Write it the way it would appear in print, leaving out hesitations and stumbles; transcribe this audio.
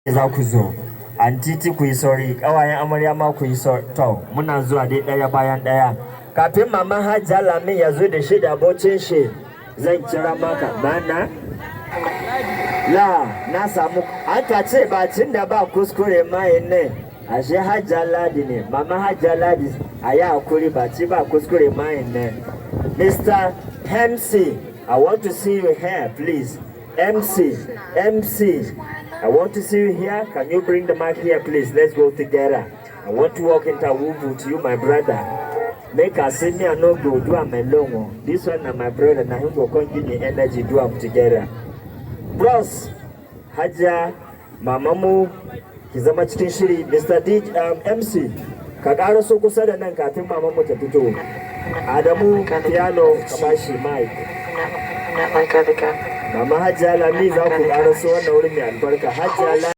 Za ku zo. Antiti, ku yi sauri, ƙawayen amarya ma ku yi sauri. To, muna zuwa dai ɗaya bayan ɗaya. Kafin Mama Hajja Lami ya zo da shi da abocin shi, zan kira maka. Bana? La, na samu, aka ce bacin da ba kuskure mai ne. Ashe Hajja Ladi ne, Mama Hajja Ladi, a yi hakuri, baci ba kuskure mai ne. Mr. MC, I want to see you here, please. MC, MC, I want to see you here. Can you bring the mic here, please? Let's go together. I want to walk interview with you, my brother. Make I see me, I no go do am alone, oh. This one na my brother. Now him go come give me energy, do am together. Bros, Hajja, Mamamu, ki zama cikin shiri. Mr. D, MC, ka ƙara so kusa da nan kafin mamamu ta fito. Adamu Piano, ka bashi mic. I'm not like other guys. Mama Hajja Lami, za ku ƙara so wannan wurin mai albarka. Hajja.